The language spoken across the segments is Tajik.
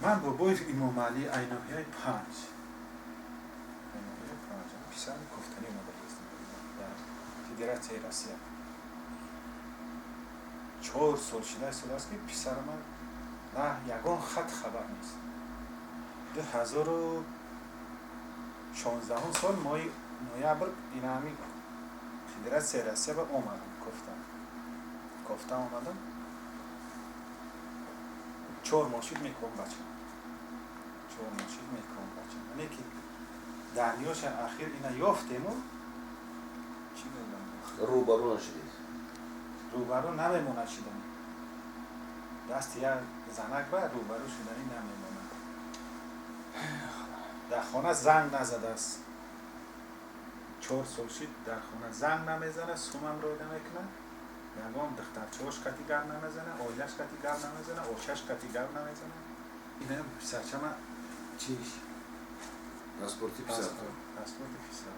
Ман Бобоев Имомалӣ, ай ноҳияи Панҷ. Ай ноҳияи Панҷ. Писарам кофтанӣ омадагӣ аст дар Федератсияи Россия. 4 сол шуда истодааст, ки писарама на ягон хат хабар нест. 2016-ум сол, моҳи ноябр, ина ҳамин Федератсияи Россия ба омадам, кофта кофта омадам. 4 моҳ шуд меком бачам, 4 моҳ шуд меком бачам. Лекин дарниёша ахир ина ёфтему, чӣ гӯям? Рӯбарӯ нашудед? Рӯбарӯ намемонад шудани. Дасти як занак ба рӯбарӯ шуданӣ намемонад. Дар хона занг назадааст. 4 сол шид, дар хона занг намезанад, сумам рой намекунад, ягон духтарчаош кати гап намезанад, оилаш кати гап намезанад, очаш кати гап намезанад. Ина писарчама чиш. Паспорти писартон? Паспорти писар.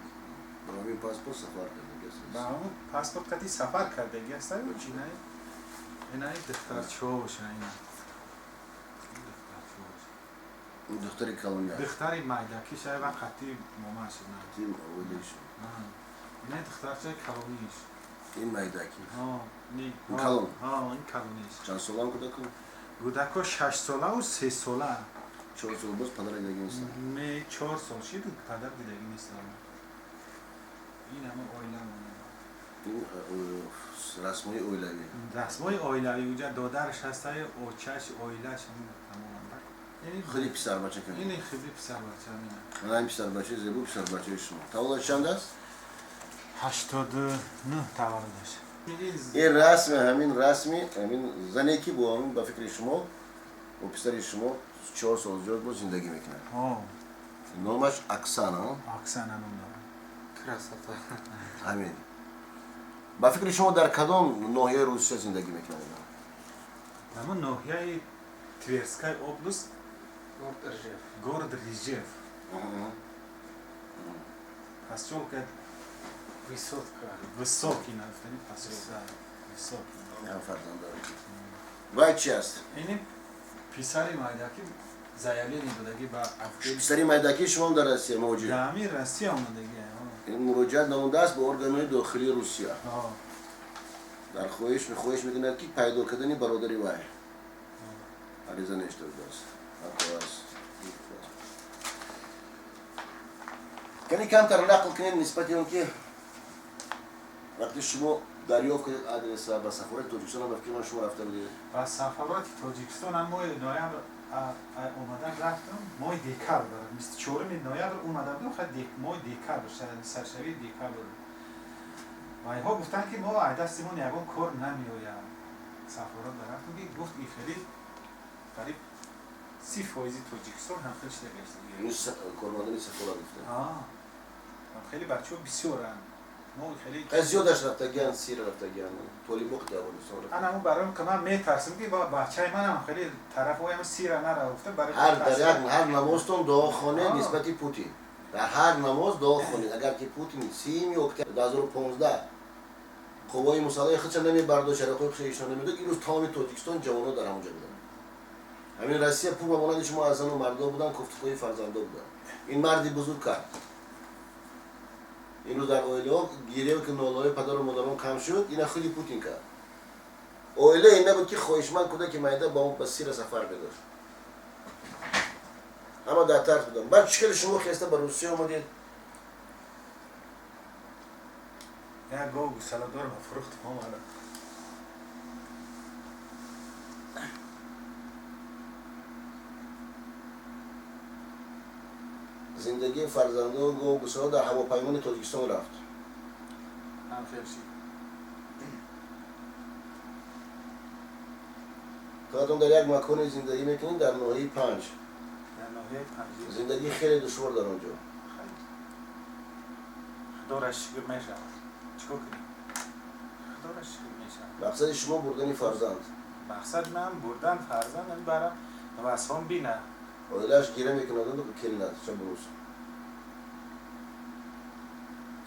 Ба ҳамин паспорт сафар кардагӣ? Ба ҳамун паспорт кати сафар кардагӣ астаю. Инаи духтарчаоша, ина духтарчаош. Духтари калони? Духтари майдакиш ай ва қати момаш. Ина духтарчаи калониш. Ин майдаки? Ин калон? Ин калониш. Чанд солаам кӯдако? Кӯдако 6 солаву 3 сола. 4 сол боз падара дидагӣ нестам? Не, 4 сол шид, падар дидагӣ нестам. Ин ҳама оиламон. Ин расмҳои оилавӣ? Расмҳои оилавӣ. Уҷа додараш ҳастаю, очаш, оилаш тамоман. Худи писарбача? Ин худи писарбача. Мана ин писарбачаи зебо, писарбачаи шумо. Таваллуд чанд аст? 89 таваллудаш. Ин расми, ҳамин расми ҳамин зане, ки бо ҳамин, ба фикри шумо, бо писари шумо 4 сол зиёд боз зиндагӣ мекунад. Номаш Аксана? Аксана ном дорад. Красота. Ҳамин, ба фикри шумо, дар кадом ноҳияи Русия зиндагӣ мекунад? Ҳамон ноҳияи Тверская область. Город Ржев. Город Ржев, посёлка Высотка. Высокий нафтани посёлка Высокий. Фарзанддор вай чи аст? Ини писари майдаки, заявление додагӣ ба апрел. Писари майдакии шумо дар Россия мавҷуд? Дар ҳамин Россия омадагӣ. Ин муроҷиат намудааст ба органҳои дохилии Русия, дар хоҳиш мекунад, ки пайдо кардани бародари вай. Ариза навишта будааст. Ҳақо аст. Кани камтар нақл кунед нисбати он, ки вақте шумо дарёфт кардед адреса, ба сафорати Тоҷикистон, ба фикри ман, шумо рафта будед? Ба сафорати Тоҷикистон ҳам моҳи ноябр омадан рафтам. Моҳи декабр, 24-уми ноябр омада будам. Хай, моҳи декабр, саршавии декабр. Вайҳо гуфтанд, ки мо ай дасти мо ягон кор намеояд. Сафорат рафтам, ки гуфт, и хеле қариб 30 фоизи Тоҷикистон ҳам хел шида гаштагӣ. Кормандони сафорат гуфтанд? Хеле бачаҳо бисёранд, мо хеле Зиёдаш рафтагиан, сира рафтагиан, толибо қити Афғонистон. Ана барои ки ман метарсам, ки бачаи манам хеле тарафоям сира нарафта барои. Ҳар дар як ҳар намозтон дуо хонед нисбати Путин. Дар ҳар намоз дуо хонед. Агар ки Путин 30-уми октябр 2015 қуввои мусаллаҳи худша намебардошт, чароғҳои худша ишон намедод, имрӯз тамоми Тоҷикистон ҷавонҳо дар ҳамонҷо буданд. Ҳамин Россия пур ба монанди шумо аз зану мардо буданд, кофтукои фарзандо буданд. Ин марди бузург кард. Имрӯз дар оилаҳо гирев ки нолаҳои падару модарон кам шуд, ина худи Путин кард. Оила ин набуд, ки хоҳишманд кӯдаки майда ба сира сафар медошт. Ҳама дар тарс буданд. Баъд чӣ хеле шумо хеста ба Русия омадед? Як гов гусала дорам, фурӯхтам, омадам. Зиндагии фарзандо, гов, гусала дар ҳавопаймони Тоҷикистон рафт? Ҳам хел шид. Худатон дар як маконе зиндагӣ мекунед дар ноҳияи Панҷ? Дар ноҳияи Панҷ. Зиндагӣ хеле душвор дар он ҷо. Худоро шукр, мешавад. Чикор кунем, худоро шукр, мешавад. Мақсади шумо бурдани фарзанд? Мақсади ман бурдан фарзанд, барам васфон бина. Оилааш гира мекунад, келинад шабу рӯз.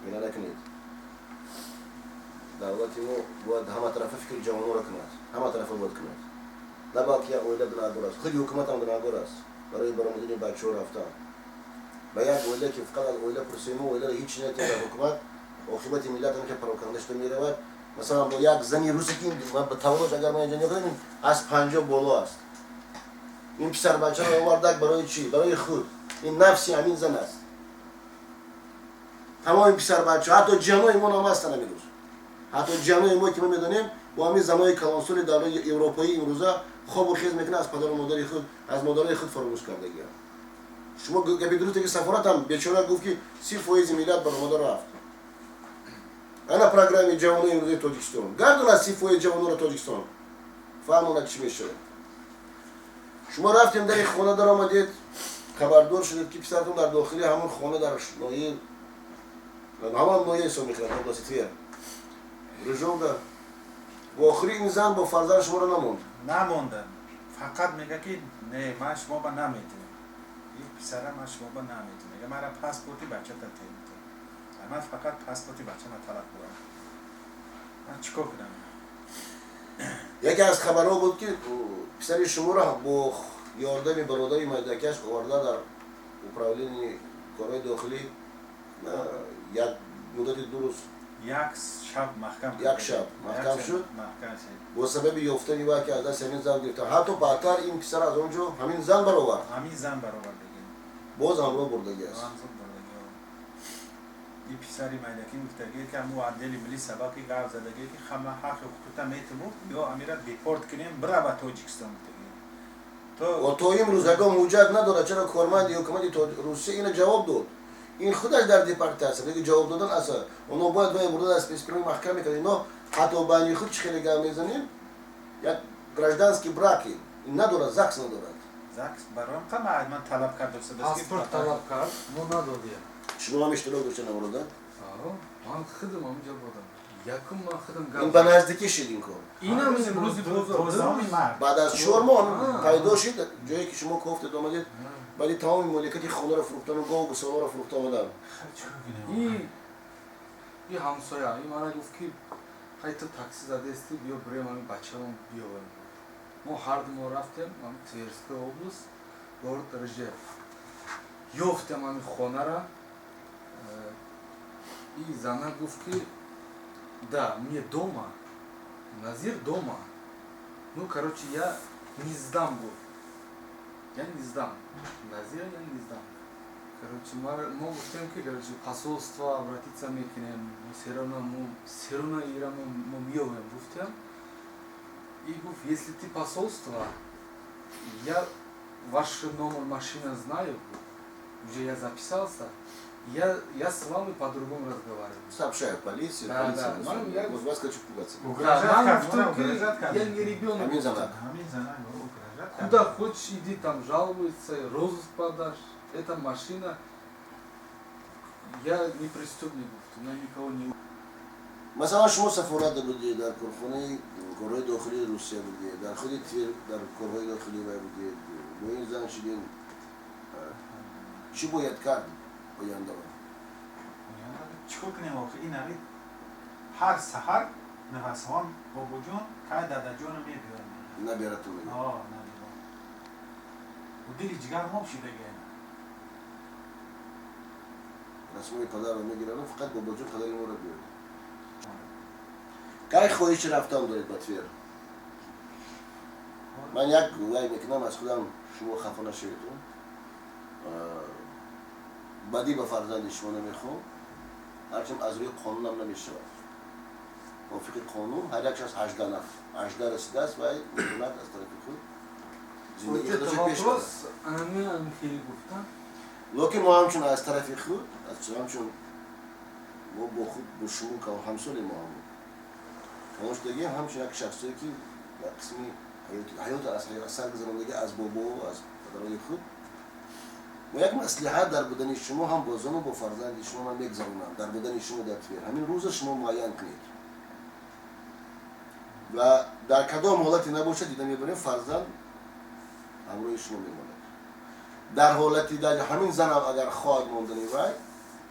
Гира накунед. Давлати мо бояд ҳаматарафа фикри ҷавононро кунад, ҳаматарафа бояд кунад. На балки як оила гунаҳгор аст, худи ҳукумат ҳам гунаҳгор аст барои баромадани бачаҳо рафтан. Ба як оила ки фақат аз оила пурсем, оиларо ҳеҷ натиҳад дар ҳукумат, оқибати миллат ҳам ки пароканда шуда меравад. Масалан, бо як зани русе ки ба таваллудаш, агар ман инҷа нигоҳ кунам, аз 50 боло аст. Ин писарбачаро овардак барои чӣ? Барои худ. Ин нафси ҳамин зан аст. Тамоми писарбачаҳо, ҳатто ҷанои мо ҳам ҳастанд имрӯз. Ҳатто ҷанои мо ки мо медонем, бо ҳамин занои калонсоли давраи европоӣ имрӯза хобу хез мекунад, аз падару модари худ, аз модарои худ фаромӯш кардагианд. Шумо гапи дурусте ки сафорат ҳам бечора гуфт ки 30% миллат баромада рафт. Ана программаи ҷавонои имрӯзаи Тоҷикистон. Гардонад 30% ҷавононро Тоҷикистон. Фаҳмонад чӣ мешавад. Шумо рафтем дари хона даромадед, хабардор шудед ки писаратон дар дохили ҳамон хона дар ноҳияи, ҳамон ноҳия ҳисоб мекунад, области Твер. Рыжовка. Бо охири ин зан бо фарзанд шуморо намонд. Намондам. Фақат мега ки не, ман шумо ба наметавонам. Ин писара ман шумо ба наметавонам. Мега мара паспорти бачата тем. Ман фақат паспорти бачама талаб дорам. Ман чикор кунам? Яке аз хабарҳо буд ки писари шуморо бо ёрдами бародари майдакаш оварда дар управлении корҳои дохилӣ як муддати 2 рӯз, як шаб маҳкам, як шаб маҳкам шуд. Маҳкам шуд. Бо сабаби ёфтани вай ки аз дасти ҳамин зан гирифта, ҳатто баъдтар ин писар аз он ҷо ҳамин зан баровард. Ҳамин зан баровардагӣ. Боз ҳамроҳ бурдагӣ аст. Ҳамроҳ бурдагӣ. Ин писари майдакӣ гуфтагӣ ки ҳамун отдели милиса баки гап задагӣ ки ҳама ҳаққи ҳуқуқта метиму ё амира депорт кунем, бира ба Тоҷикистон гуфтагӣ. То то имрӯз ягон ҳуҷҷат надорад, чаро корманди ҳукумати Русия ина ҷавоб дод? Ин худаш дар депортатсия, лекин ҷавоб додан аса. Оно бояд вай бурда аз спецприём маҳкам мекард. Ино ҳатто байни худ чӣ хеле гап мезанем, як гражданский браки надорад, ЗАГС надорад. ЗАГС баром қама ман талаб кард. Паспорт талаб кард, мо надодем. Шумо ҳам иштирок доштед наврода? Ман худам ҳамҷо будам. Якум ман худам гап. Ин ба наздикӣ шид ин кор. Инам рӯзи 12-уми март. Баъд аз 4 моҳ пайдо шид, ҷое ки шумо кофтед омадед, баъди тамоми моликияти хонаро фурӯхтану гову гусоларо фурӯхта омадан. И ҳамсоя и мана гуфт ки хай ту такси задести, биё бирем ҳамин бачаам биёварем. Мо ҳарду мо рафтем ҳамин Тверская область, город Ржев. Ёфтем ҳамин хонара. И зана гуфт ки да, мне дома, Назир дома. Ну, короче, я не сдам, гуфт. Я не сдам. Назира я не сдам. Короче, мо гуфтем ки, короче, посольство обратиться мекунем, мо все равно ира мо меёвем, гуфтем. И гуфт, если ты посольство, я ваш номер машины знаю, уже я записался, я с вами по-другому разговариваю. Сообщаю полицию, Да, полиция. да. Ман я- Вот вас хочу пугаться. Угрожать Да, ман кард, гуфтам, мана ки угрожать кард. я не ребенок. Ҳамин занак. Ҳамин занак угрожать кард. Куда хочешь, иди там жалуйся, розыск подашь. Это машина. Я не преступник, гуфтам, я никого не. Масалан, шумо сафорат будед, дар корхонаи корҳои дохилии Русия будед, дар худи Твер дар корҳои дохилӣ вай будед, бо ин зан шидед. Чӣ бояд кард ояндаро? Чикор кунем охи? Ин ҳами ҳар саҳар навасҳон бобоҷон кай дадаҷоно мебиёрам. Набиратон мегӯяд. О, набиёр. Дили ҷигар мо шидаги. Расмои падарро мегиранд, фақат бобоҷон падари моро биёред. Кай хоҳиши рафтан доред ба Твер? Ман як вай мекунам аз худам, шумо хафа нашавед. Бадӣ ба фарзанди шумо намехоҳам, ҳарчанд аз рӯи қонунам намешавад. Мувофиқи қонун ҳар як шахс 18 расидааст, вай метавонад аз тарафи худ зиндагии Вот это худашро пеш барад. вопрос, ами хеле гуфтам. Лекин мо ҳамчун аз тарафи худ, аз ҳамчун мо бо худ бо шумо ҳамсоли мо ҳам калон шудагием, ҳамчун як шахсое ки як қисми ҳаёт аз сар гузарондагӣ аз бобо, аз падарони худ, мо як маслиҳат дар будани шумо ҳам бо зану бо фарзанди шумо ман мегзаронам. Дар будани шумо дар Твер ҳамин рӯза шумо муайян кунед ва дар кадом ҳолате набошад, дида мебарем, фарзанд ҳамроҳи шумо мемонад. Дар ҳолати дар ҳамин занам агар хоҳад мондани, вай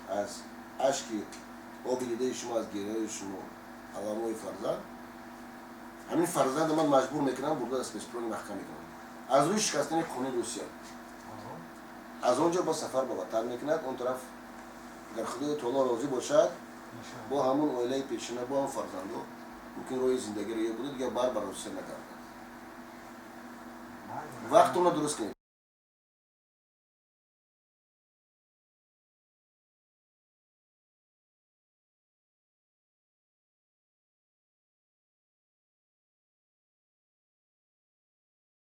аз ашки оби дидаи шумо, аз гирёи шумо, аламои фарзанд. Ҳамин фарзанда ман маҷбур мекунам, бурда спецпрони маҳкам мекунам аз рӯи шикастани қонуни Русия. Аз он ҷо ба сафар ба ватан мекунад. Он тараф, агар Худои таоло розӣ бошад, бо ҳамун оилаи пешина, бо ҳам фарзандо мумкин роҳи зиндагиро ёбуду дигар бар ба Русия нагардад. Вақтона дуруст кунед.